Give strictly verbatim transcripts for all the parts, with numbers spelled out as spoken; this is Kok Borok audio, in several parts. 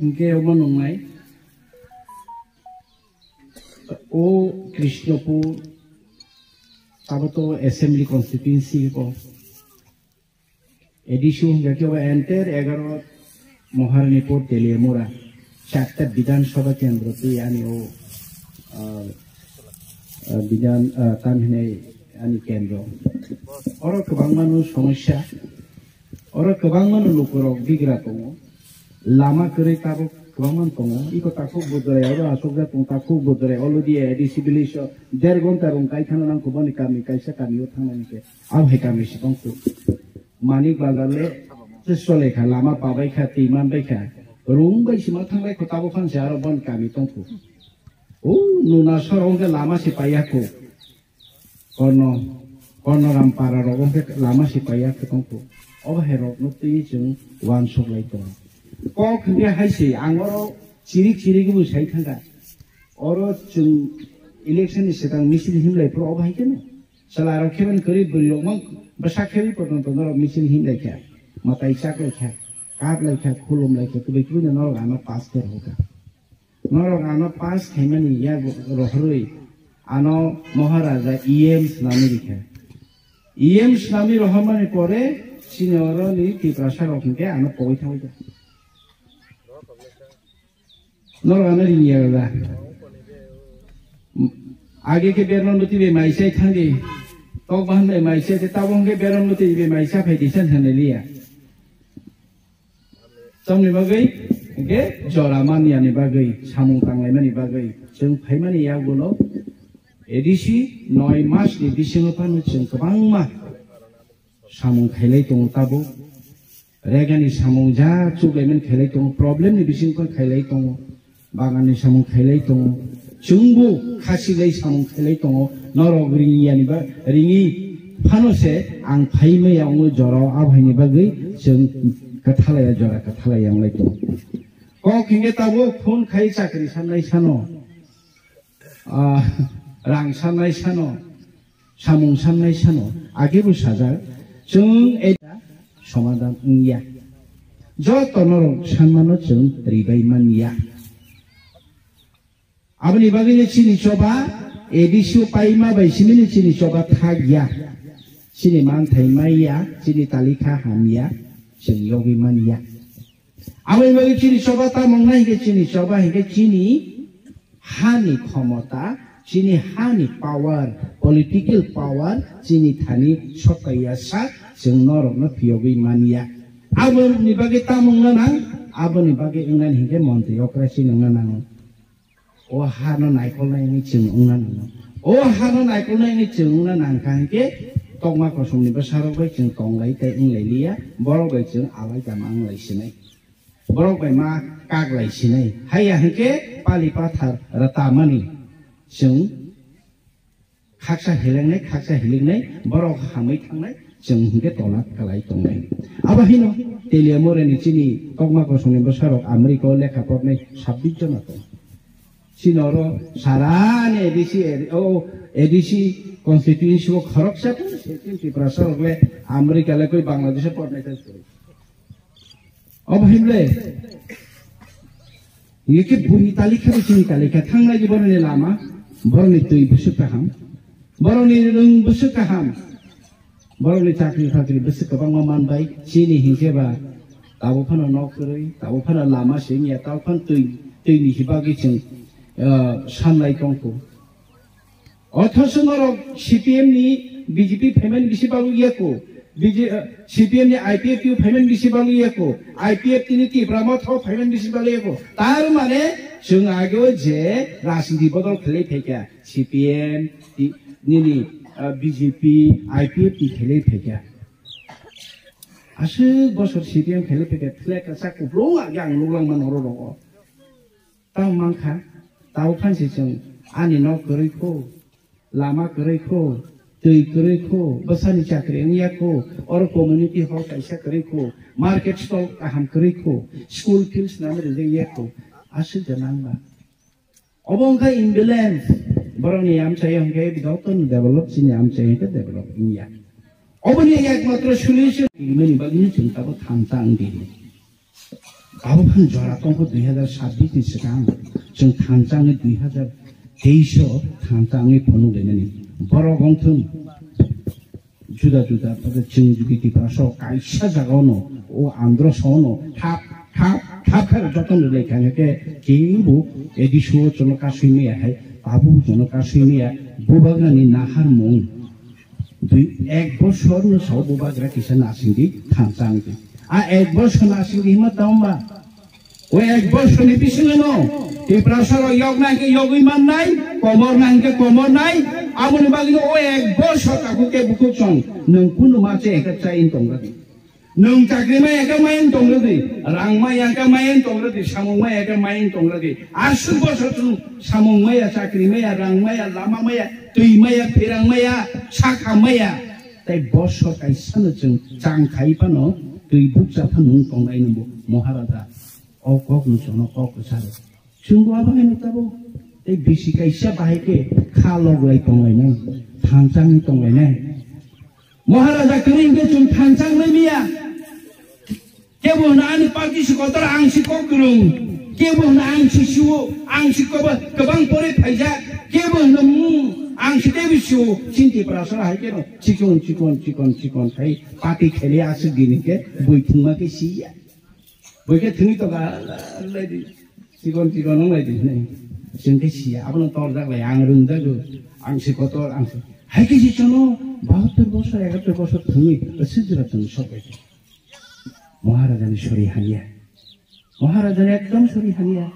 Hingke omo nungnai, o Krishnapur, abo to assembly constituency ko. A D C hingke ke o enter egaro Maharanipur Teliamura, charta Bidhan Sabha kendro twi ani o, ah, ah, Bidhan, ah, tam hinai ani kendro. Oro kwbangma no somosya, oro kwbangma no lukurok bigra tongo. Lama kwrwi tabuk kwbangma tongo. Iko takhuk Budrai oro achukjak tong, takhuk Budrai already A D C village o der ghonta rung kai thangna nang kubani kami kaisa kami o thangnani khe. Abo hai kami si tong khu. Manik Bazar le se chole kha, lama pabai kha, twi man bai kha. Rung bai sima thanglai khu tabuk phan se aro bon kami tong khu. O nuna soro hwnkhe lama se paiya khu. Korno, Kornoram para rok hwnkhe lama se paiya khe tongkho. Obo hai rokno twi chwng uansuk lai tongo. Kok hwnkhe hai se ang oro chirik chirik bo sai thangkha. Oro chwng election ni swkang misil himlai phuru obo hai kheno. Chwla rok khe mani kwrwi bwrwi rok mang bwsa khewi potonto norok misil himlai kha. Mwtai chak lai kha, kap lai kha, khulum lai kha, kwbwi kwbwi no norok ano pass khe rw kha. Norok ano pass khaimani yak rohorwi ano Maharaja E M swnamwi rikha. E M swnamwi rohormani pore chini oroni Tiprasa rok hinkhe ano pogwi thangwi kha. Norok ano ringya da. Age khe Beron Bwtwi bai mai chai thangdi. Tok bahan bai mai chai khe tabok hinkhe Beron Bwtwi bai mai cha phai di san thangwi liya. Tamni bagwi, hingke jora manyani bagwi, samung tanglaimani bagwi, chwng phaimani yagulo A D C noi mas ni bisingo phano chwng kwbangma samung khailai tongo tabuk. Regani samung ja chuklaimani khailai tongo, problem ni bisingo phano khailai tongo. Bagan ni samung khailai tongo, chwngbo khasi lai samung khailai tongo, norok ringya ni ba ringwi phano se ang phaimaya wngo jorao, abo haini bagwi chwng kwthalaya jora kwthalaya wnglai tongo. Kok hingke tabuk phone khai chakri sannai sano, ah, rang sannai sano, samung sannai sano, age bo sajak, chwng e somadan wngya. Joto norok sanmano chwng ribai manya. Aboni bagwino chini choba A D C o paima bai simini chini choba thakya. Chini manthai maiya, chini talikha hamya, chwng yogwi manya. Aboni bagwi chini choba tamo wngna hinkhe chini choba hinkhe chini hani khomota, chini hani power, political power, chini thani sokaiya sak chwng norokno phiyogwi manya. Aboni bagwi tamo wngna nang, aboni bagwi wngnani hinkhe montri okra chini wngna nango. O hano naikolnai wngwi chwng wngna nango. O hano naikolnai wngwi chwng wngna nangkha hinkhe tokma kosongni bwsarok bai chwng tonglai tei wnglai liya, borok bai chwng alai tama wnglai sinai. Borok bai ma kak lai sinai. Haiya hinkhe pali pathar rwtamani chwng khaksa hilengnai, khaksa hilengnai, borok hamwi thangnai, chwng hinkhe tola kwlai tongnai. Abo hino Teliamura ni chini tokma kosongni bwsarok America o lekha pornai sabbish jona tongo. Chini oro sarani A D C area, o A D C constituency o khoroksa tong, Tiprasa rok le America le koi Bangladesh o pornai ta. Obo himle, yeke buini talikha, chini talikha, thangnai boroni lama, boroni twi bwswk kaham, boroni rwng bwswk kaham, boroni chakri phakri bwswk kwbangma manbai, chini hinkhe ba tabuk phano nok kwrwi, tabuk phano lama sengya, tabuk phano twi, twini hibagwi chwng, ah, sanlai tongkho. Othocho norok C P M ni B J P phaimani bisi bagwi yako, B J, eh, C P M ni I P F T phaimani bisi bagwi yako, I P F T ni Tipra Motha phaimani bisi bagwi yako. Tar mane chwng ageo je rajniti bodol khlai phaikha, C P M ti-, nini, eh, B J P, I P F T khlai phaikha. Aswk bosor C P M khlai phaikha, thlek kasak kuplung age ang nuklangma norok rogo. Tamo mankha, tabuk phansi chwng ani nok kwrwi kho, lama kwrwi kho, twi kwrwi kho, bwsani chakri wngya kho, oro community hall kaisa kwrwi kho, market stall kaham kwrwi kho, school fields nang rijak ya kho, aswk da nang ba. Obo wngkha imbalance, borokni amchai hwnkhe jotono develop, chini amchai hwnkhe develop wngya. Oboni ekmatro solution rimani bagwi chwng tabuk thansa wngdi. Abo phano jora tongkha dui hazar sabbish ni swkang chwng thansa wngwi dui hazar teis o thansa wngwi phunuk lainani. Borok wngthung juda juda, tei chwng jodi Tiprasa o kaisa jaga ono, o Androsa ono thap thap thap khe jotono rwlai kha, hwnkhe kebo A D C o chwngno kasui maya hai, tabuk chwngno kasui maya, bubagrani naharmung. Dui, ek bosor no sao bubagra kisa nasingdi thansa wngdi. A ek bosor nasingdi hima tongma. O ek bosor ni bisingo no Tiprasa rok yokna hingke yogwi mannai, komorna hingke komornai. Aboni bagwi no o ek bosor takhuk ke bukhuk song nwng kunu ma che ekha chain tong radi. Nwng chakri maya khe mayan tong rwdi, rang maya khe mayan tong rwdi, samung maya khe mayan tong rwdi. Aswk bosor chwng samung maya, chakri maya, rang maya, lama maya, twi maya, phirang maya, sakha maya. Tei bosor kaisano chwng chang khai phano twi bukcha phano nwng tongnai nungbo Maharaja. O kok no chwngno kok kwcharo. Chwngbo abo haino tabuk tei bisi kaisa bahai khe kha loglai tonglainai, thanchangwi tonglainai. Maharaja kwrwi hwnkhe chwng thanchang nai miya. Kebo hwno ani party si kotor, ang si kok kwrwng. Kebo hwno ang si siwo, ang si kobo kwbang pore phaijak. Kebo hwno, hmm, ang si teibo siwo. Chini Tiprasa hai kheno chikon, chikon, chikon, chikon khai party kheli aswk din hwnkhe bui thwngma khe siya. Bui khe thwngwi tongkha, lai di. Chikon chikon wng lai di hinwi. Chwng khe siya, abono torjak lai, ang rwngjago, ang se kotor, ang se. Hai khe se chwngno bahattor bosor, egahattor bosor thwngwi, aswk jora chwng sok lai di. Maharajani sori hamya. Maharajani ekdom sori hamya.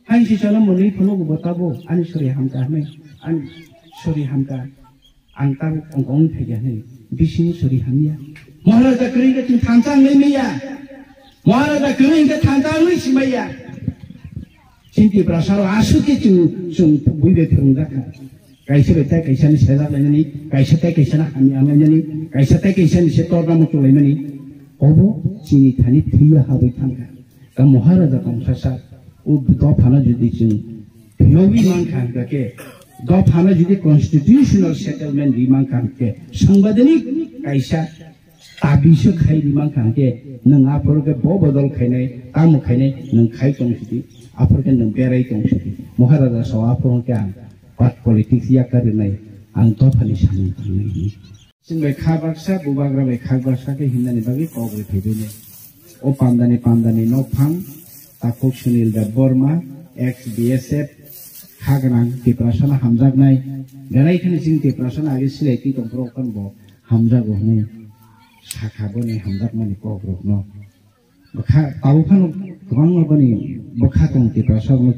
Hai se chwngno mwnwi phunukgo bo tabo, ani sori hamkha hinwi, ani sori hamkha. Ang tabuk ongkong thaiya hinwi bising sori hamya. Maharaja kwrwi khe chwng thansa wngwi manya. Maharaja kwrwi hinkhe thansa wngwi si manya. Chini Tiprasa rok aswk khe chwng, chwng bui bai phwrwng jakha. Kaisa bai tai kaisa ni sejak lainani, kaisa tai kaisa ni hamya lainani, kaisa tai kaisa ni se torna muchung laimani. Obo chini thani thwiya habwi thangkha. Ta Maharaja tongsa sa, o dophano jodi chwng phiyogwi mankha hwnkhe, dophano jodi constitutional settlement ri mankha hwnkhe, sangbidhanik kaisa tabiso khai ri mankha hwnkhe, nwng aphuru khe bo bodol khainai, tamo khainai, nwng khai tong sidi, aphuru khe nwng berai tong sidi. Maharaja sao aphuru hwnkhe ang part politics yakar rinai, ang dophani samung tangnai hwnwi. Chwng bai kha baksa, bubagra bai kha baksa khe himnani bagwi kok rwphaibaino. O pandani, pandani nokphang, takhuk Sunil Debbarma, ex B S F, kha gwnang Tiprasano hamjaknai. Belai kheno chini Tiprasano age silai twi tongphuru phano bo hamjago hwnwi sakha boni hamjakmani kokrokno. Bwkha tabuk phano kwbangma boni bwkha tong Tiprasarokno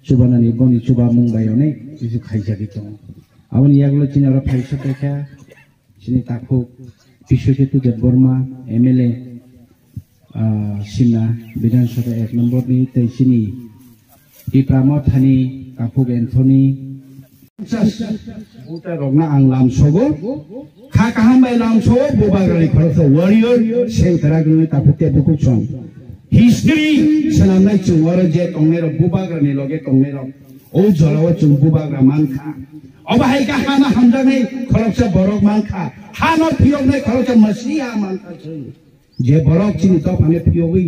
chubanani, boni chubamung bai onek kisu khaijagwi tongo. Aboni yagulo chini oro phaisa paikha. Chini takhuk Biswajitu Debbarma, M L A, ah, Simna Bidhan Sabha ek number ni, tei chini Tipra Mothani takhuk Anthony. Buta rokna ang lamsogo, kha kaham bai lamsogo, bubagrani khoroksa warrior, sengkrak ni takhuk tei bukhuk song. History swnamnai chwng oro je tongnai rok, bubagrani loge tongnai rok, o jorao chwng bubagra mankha. Obo hai khe hano hamjaknai khoroksa borok mankha, hano phiyoknai khoroksa masiha mankha chwng. Je borok chini dophano phiyogwi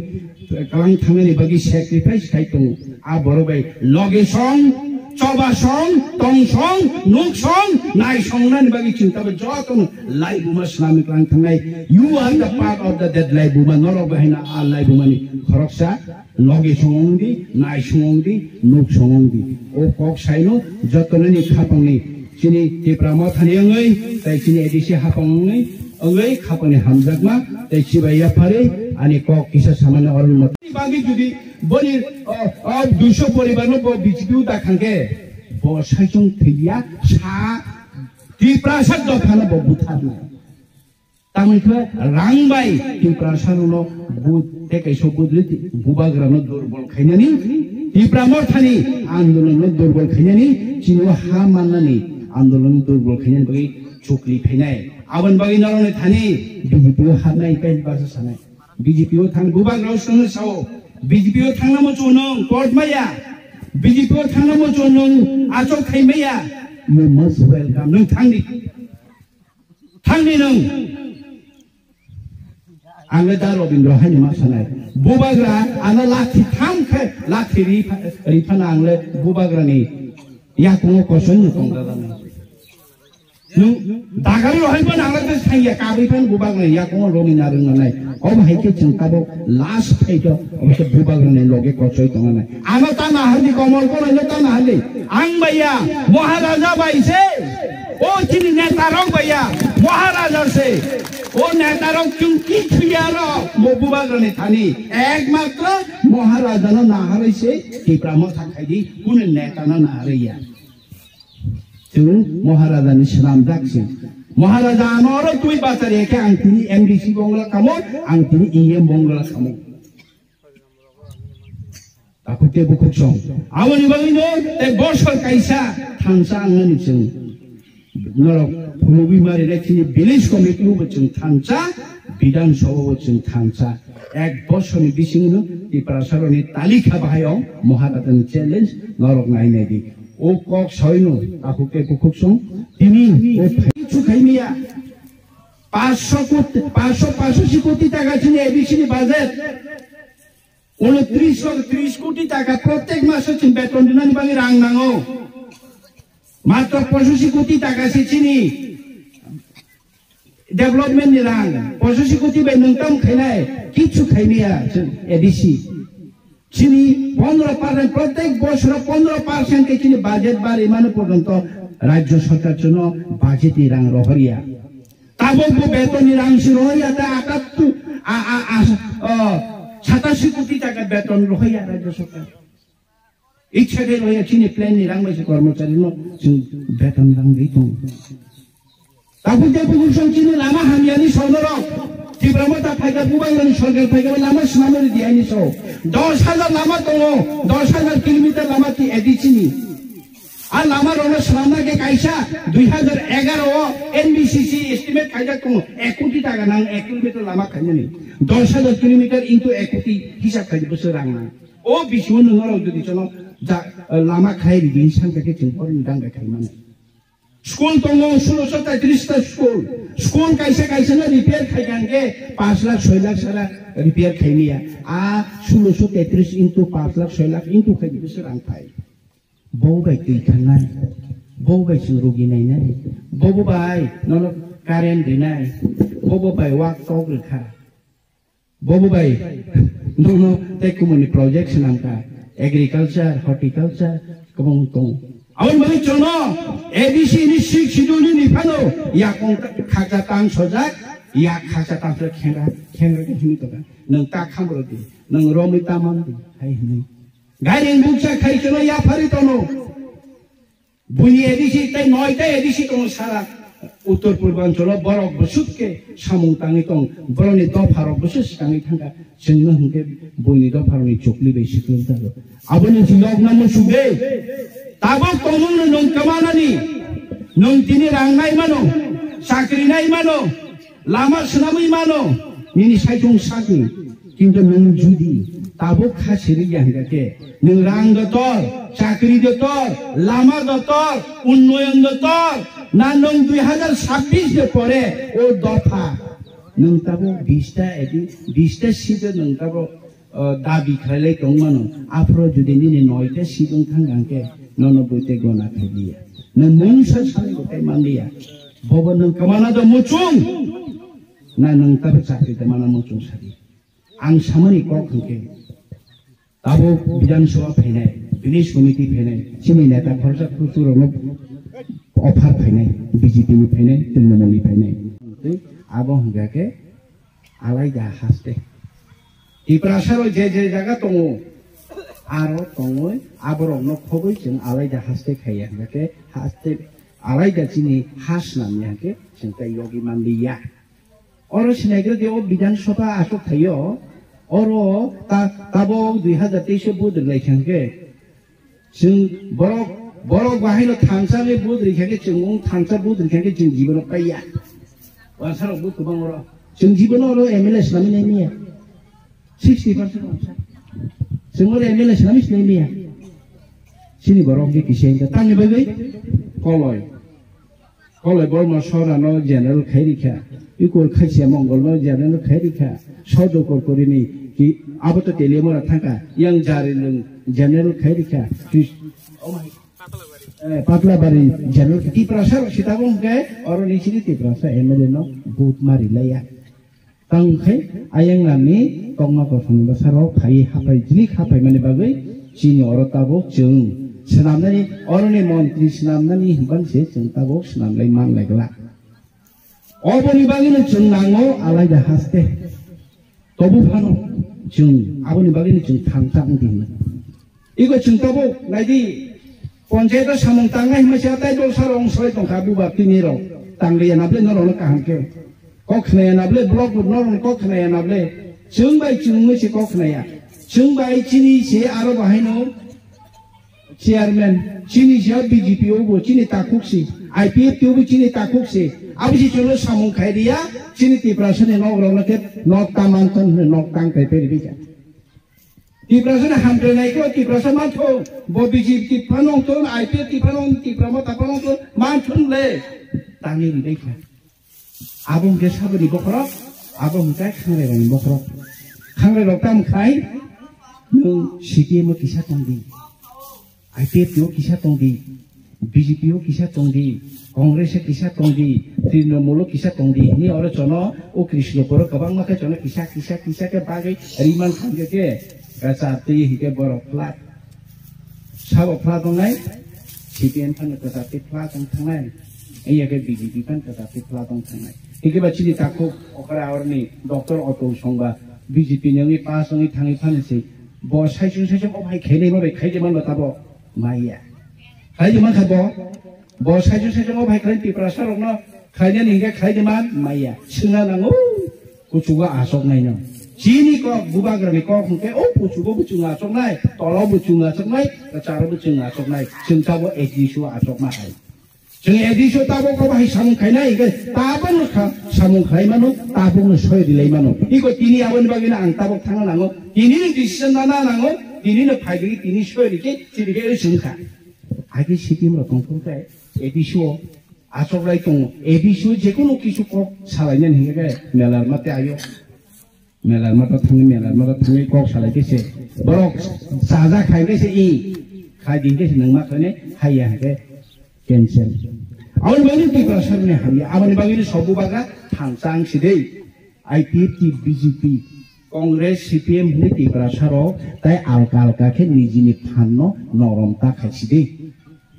kwlang thangnani bagwi sacrifice khai tongo, a borok bai loge song, choba song, tong song, nuk song, nai song nani bagwi chwng tabuk jotono laibuma swnamwi kwlang thangnai. You are the part of the, that laibuma, norok bai haino a laibumani khoroksa. Loge song wng di, nai song wng di, nuk song wng di. O kok saino jotonani khapangni chini Tipra Mothani wngwi, tei chini A D C hapang wngwi, wngwi khapangni hamjakma, tei chibai yapharwi ani kok kisa samani oroni mot-, bagwi jodi boni, o, o, duiso poribarno bo B J P o da khangkhe, bo saichung thwiya sa Tiprasa dophano bo butharnai. Tamni khe rang bai Tiprasa rokno bu-, tei kaisa budri bubagrano durbol khainani, Tipra Mothani andolonno durbol khainani, chini o ha mannani andolonno durbol khainani bagwi chukli phainai. Aboni bagwi norokni thani B J P o habnai tei basa sanai. B J P o thang bubagrao swngno sao, B J P o thangna muchungo nwng vote maya, B J P o thangna muchungo nwng achok khai maya, you must welcome, nwng thangdi. Thangdi nwng. Ang le da Robindra haini ma sanai. Bubagra ano lathi tham khe lathi ri pha-, ri phano ang le bubagrani yakungo kochoi no tong da da nai. Nwng dagari rohai phano ang le tei saiya kabri phano bubagrani yakungo romwi na rwng nai. Obo hai khe chwng tabuk last fight o obo khe bubagrani loge kochoi tong nai. Ano ta na hali, Komol Kono no ta na hali. Ang baiya, Maharaja bai se. O chini neta rok baiya, Maharaja se. O neta rok chwng kichu ya ro, mo bubagrani thani. Ekmatro Maharaja no naharwi se, Tipra Motha khai di, kunu neta no naharwi ya. Chwng Maharaja ni swnamjak se. Maharaja ano oro twi bachari khe ang tini M D C bongla kamo, ang tini E M bongla kamo. Takhuk tei bukhuk song. Aboni bagwino tei bosor kaisa thansa wngnani chwng norok phunugwi mari nai chini village committee bo chwng thansa, Bidhan Sabha bo chwng thansa. Ek bosorni bisingno Tiprasarokni talikha bahai o Maharajani challenge norok nai nai di. O kok soino takhuk tei bukhuk song tini o phai chu khaimiya. Paanch koti, paanch, paanch koti taka chini A D C ni budget. Unotris koti, tris koti taka protek maso chwng beton rinani bagwi rang nango. Matro pochashi koti taka se chini development ni rang. Pochashi koti bai nwng tam khainai, kichu khaimaya chwng A D C. Chini pondro percent, protek bosoro pondro percent ke chini budget bari mano porjonto rajyo sarkar chwngno budget ni rang rohorya. Tabuk bo beton ni rang si rohorya ta atattu, a, a, a, o, satashi koti taka beton rohorya rajyo sarkar. Ichha khe rohorya chini plan ni rang bai se kormochari no chwng beton rang ri tongo. Tabuk tei bukhuk song chini lama hamyani sonorok. Tipra Motha phaikha, bubagrani sorkar phaikha, lama swnamwi ridi aini so. Dos hajar lama tongo, dos hajar kilometer lama ti A D C ni. A lama rokno swnamna khe kaisa dui hajar egaroh o N B C C estimate khaijak tongo, ek koti taka nang ek kilometer lama khainani. Dos hajar kilometer into ek koti hisab khaidi bwswk rang nang. O bisingo nwng norok jodi chwngno ja-, lama khai ridi hinwi sankha khe chwng porni dang bai khai mano. School tongo, sulosho tetris ta school. School kaisa kaisa no repair khai kha hwnkhe paanch lakh soi lakh sara repair khai maya. A sulosho tetris into paanch lakh soi lakh into khai di bwswk rang phai. Bo bai twi thangnai, bo bai chwng rogi nainai, bobo bai nono current rinai, bobo bai wak tok rwkha. Bobo bai, nono tei kumuni project swnam kha, agriculture, horticulture, kwbang tongo. Aboni bagwi chwngno A D C ni sixth schedule ni phano yakung khaksa tang sojak, yak khaksa tang sojak khengra, khengra khe hwnwi tongkha. Nwng ta khamro di, nwng romwi ta man di, hai hwnwi. Gairing bukcha khai chwngno yaphari tono. Buini A D C tei noita A D C tongo sara Uttor Purbanchalo, borok bwswk khe samung tangwi tong, borokni dopharok bwswk swkangwi thangkha, chwngno hwnkhe buini dopharokni chukli bai swkang jago. Aboni chwng yokna muchungwi tabuk tongmungno nwng kwmanani, nwng tini rang nai mano, chakri nai mano, lama swnamwi mano, nini saichung sakni. Kintu nwng judi tabuk kha siri ya hingka khe, nwng rang dotor, chakri dotor, lama dotor, unnoyon dotor, na nwng dui hajar sabbish de pore o dopha, nwng tabuk bista edi, bista seat o nwng tabuk, o, dabi khlailai tongmano, aphuru judi nini noita seat wng thang hingka khe, nono bwtwi gona khailiya. Nwng mungsa sani bo tei manliya. Bobo nwng kwmana do muchung, na nwng tabuk chakri de mana muchung sadi. Ang samani kok hwnkhe, tabuk Bidhan Sabha phainai, Village Committee phainai, chini neta khoroksa kuchurokno offer phainai, B J P ni phainai, Trinamool ni phainai. Tei abo hwnkha khe alaida haste. Tiprasarok je je jaga tongo, aro tongwi aborokno khobwi chwng alaida haste khaiya hwnkha khe haste alaida chini ha swnamya hwnkhe chwng tei yogwi manliya. Oro sinaigra di o Bidhan Sabha aswk thaio, oro ta-, tabuk dui hajar teis o vote rwlai kha hwnkhe, chwng borok, borok bahai no thansa le vote rwkha khe chwng wng thansa vote rwkha khe chwng jibono paiya. Wansarok vote kwbang oro. Chwng jibono oro M L A swnamwi nai manya. Sixty percent wansa. Chwng oro M L A swnamwi sinai manya. Chini borok khe kisa hwnkhe tamni bagwi koloi. Koloi Borma Sorano general khai rikha. Ikor khaisa mongol no general khai rikha. Sodo korkori ni ki abo to tele mora thangka. Yang jari lung general khai rikha. Ki, eh, Patla bari general ki Tiprasa rok sita bo hwnkhe oro ni sini Tiprasa M L A no vote mari laya. Tang khai ayang nani kokno kothong bwsa rok phai hapai jili hapai mani bagwi chini oro tabuk chwng swnamnani oro ni montri swnamnani himban se chwng tabuk swnamlai man lai glak. Oboni bagwino chwng nango alaida haste. Tobu phano chwng aboni bagwino chwng thansa wngdi hinwi. Ego chwng tabuk naidi, ponchayato samung tangnai hwnma se atai dol saro wng soi tongkha buba tini rok. Tangliya nable norokno kaham khe. Kok khnaya nable block norokno kok khnaya nable. Chwng bai chwng wngwi se kok khnaya. Chwng bai chini se aro bahaino Chairman, chini se B J P obo chini takhuk si, I P F T obo chini takhuk si, abo si chwngno samung khai riya, chini Tiprasani nok rokno khe nok ta manthon hwnwi nok tang kai peri bija. Tiprasani hamkrai nai khe Tiprasa mantho, bo B J P Tipra nong ton, I P F Tipra nong, Tipra motha phano ton, manthon le, tangi ri dai kha. Abo hwnkhe saboni bokhorok, abo hwnkhe khangrai rokni bokhorok. Khangrai rok tam khai, nwng C P M o kisa tongdi, I P F T o kisa tongdi, B J P o kisa tongdi, Congress o kisa tongdi, Trinamool o kisa tongdi, hwnwi oro chono o Krishnapur o kwbangma khe chono kisa, kisa, kisa khe bagwi riman thangkhe khe, kachar twi hwnkhe borok flat. Sabo flat wngnai, C P M phano kwchar tei flat wng thangnai, wngya khe B J P phano kwchar tei flat wng thangnai. Hwnkhe ba chini takhuk okra oroni Doctor Atul Song ba B J P ni wngwi pass wngwi thangwi phano se bo saichung saichung o hai khainai ma bai khaidi manba tabo maya. Khaidi mankha bo, bo saichung saichung o hai khlai Tiprasa rokno khlainani hwnkhe khlaidi man maya. Swngna nango. Kuchugo achoknaino. Chini kok, bubagrani kok hwnkhe, o kuchugo bo chwng achoknai, tolo bo chwng achoknai, kwcharo bo chwng achoknai. Chwng tabuk A D C o achokma hai. Chwng A D C o tabuk kok hai samung khainai, hwnkhe tabukno kha-, samung khlai mano, tabukno soi rilai mano. Iko tini aboni bagwino ang tabuk thangna nango. Tinino decision nana nango, tinino phaigwi, tini soi rikhe, chini khe oi chwng kha. Age C P M rok tongthok khe A D C o Achoklai tongo. A D C o jekunu kisu kok salainani hingke melar mate ayo. Melar mata thangwi, melar mata thangwi kok salai khe se. Borok chaja khai khe se i. Khai din khe se nang ma khaine haiya hingke cancel. Aboni bagwi Tiprasa rokni hamya. Aboni bagwi ni sobu baga thansa ang sidei. I P F T, B J P, Congress, C P M hwnwi Tiprasa rok tai alka alka khe nijini phan no norom ta khai sidei.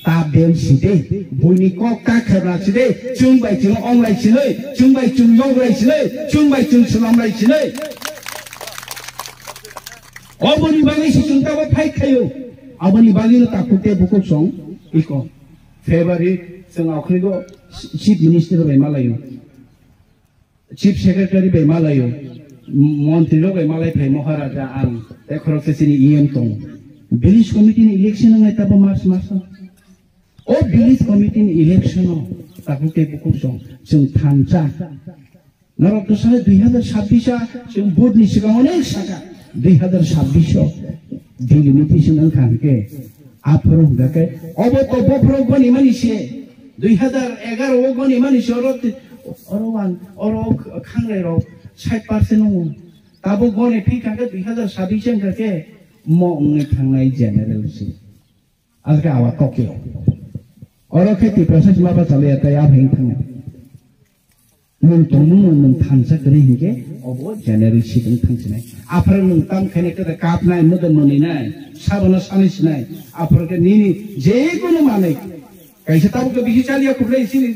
Ta bel side, buini kok ta khebra side, chwng bai chwng onglai sinoi, chwng bai chwng yoglai sinoi, chwng bai chwng swnamlai sinoi. Oboni bagwi se chwng tabo fight khaio. Aboni bagwi no takhuk tei bukhuk song iko. February chwng akhrigo Chief Minister bai malaio. Chief Secretary bai malaio, montri rok bai malai phai Maharaja ang tei khoroksa chini E M tongo. Village committee ni election wngnai tabo March maso. O village committee ni election o takhuk tei bukhuk song chwng thansa. Norok to sale dui hazar sabbish a chwng vote ni swkang onek saka dui hazar sabbish o delimitation wngkha hwnkhe. Aphuru hwnkha khe, obo to bophuru goni mani se, dui hazar egaroh o goni mani se, oro ti-, oro ang, oro khanglai rok sait percent wngo. Tabuk goni phikha khe dui hazar sabbish wngkha khe mo wngwi thangnai general se. Alkhe awa tokyo. Oro khe Tiprasa sima bachalaya tei a phai thangnai. Nwng tongmung no nwng thansa kwrwi hinkhe obo general seat wng thang sinai. Aphuru nwng tam khainai khe kapnai, mwdwk mwnwi nai, sabono sanwi sinai. Aphuru khe nini jekunu manwi kaisa tabuk khe bisi chaliya khuklai sini.